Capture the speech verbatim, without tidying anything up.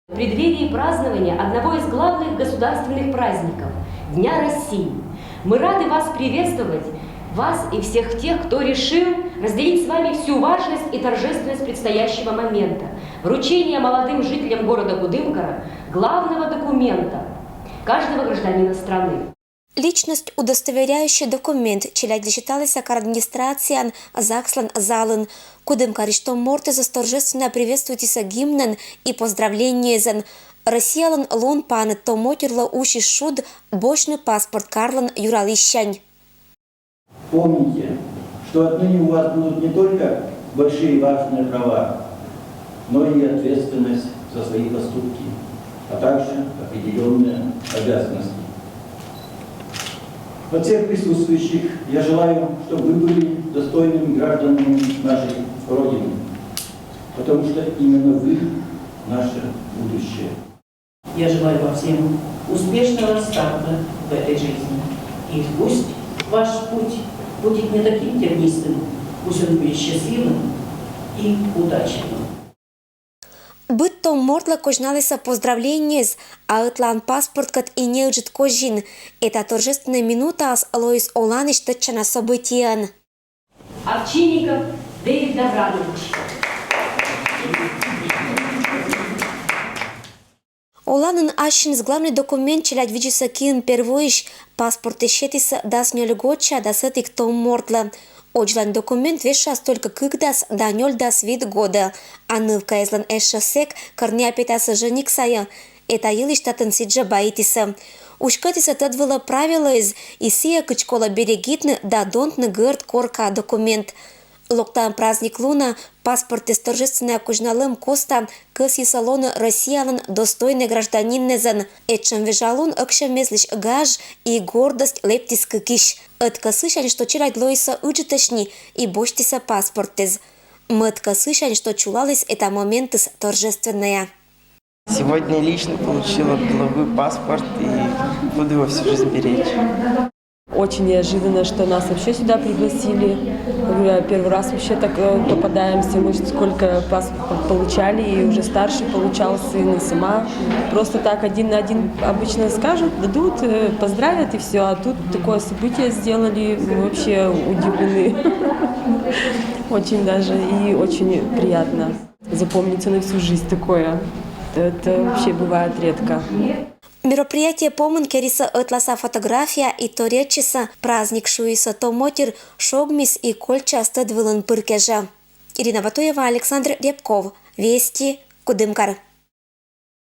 В преддверии празднования одного из главных государственных праздников — Дня России, мы рады вас приветствовать, вас и всех тех, кто решил разделить с вами всю важность и торжественность предстоящего момента — вручения молодым жителям города Кудымкара главного документа каждого гражданина страны. Личность удостоверяющий документ челядьлы сеталiсa кар администрацияын, ЗАГСлöн залын. Кудымкарiсь том мортэз торжественно приветствуйтiсa гимнэн и поздравлениезэн. Россиялöн лун паныд том отирлö усис шуд босьны паспорт карлöн юралiссянь. Помните, что отныне у вас будут не только большие важные права, но и ответственность за свои поступки, а также определённые обязанности. От всех присутствующих я желаю, чтобы вы были достойными гражданами нашей Родины, потому что именно вы наше будущее. Я желаю вам всем успешного старта в этой жизни. И пусть ваш путь будет не таким тернистым, пусть он будет счастливым и удачливым. Быд том мортлö козьналiсö поздравлениез, а öтлаын паспорткöт и неыджыт козин. Эта торжественная минутаос лоис оланысь тöдчана событиеен. Овчинников Дэвид Добранович. Оланын ассиныз главный документ челядь видзисö киын первойысь. Паспортэз сетiсö дас нёль годся дас öтiк том мортлö. Одзлань документ вежсяс только кык дас да нёль дас вит годö. А нывка эзлöн эшö сэк, кöр ниа петасö женик сайö. Эта йылiсь татын сiдзжö баитiсö. Уськöтiсö тöд вылö правилоэз и сiйö, кыдз колö берегитны да донтны гöрд коркаö документ. Локтаöм праздник лунö паспортэз торжественнöя козьналöм коста кöсйисö лоны Россиялöн достойнöй гражданиннэзöн. Этшöм вежалун öксемезлiсь гаж и гордость лэптiс кыкiсь. Öт кöсысянь, что челядь лоисö ыджытöсь ни и босьтiсö паспортэз. Мöд кöсысянь, что чулалiс эта моментыс торжественнöя. Сегодня лично получил от главы паспорт и буду его всю жизнь беречь. Очень неожиданно, что нас вообще сюда пригласили. Говорю, первый раз вообще так э, попадаемся. Мы сколько паспорт получали, и уже старший получал сын, и сама. Просто так один на один обычно скажут, дадут, э, поздравят и все. А тут такое событие сделали, мы вообще удивлены. Очень даже и очень приятно. Запомнится на всю жизнь такое. Это вообще бывает редко. Мероприятие помын керисö öтласа фотография и торйöтчисö. Праздник шуисö том отир шогмис и кольччас тöд вылын пыр кежö. Ирина Ватуева, Александр Рябков. Вести, Кудымкар.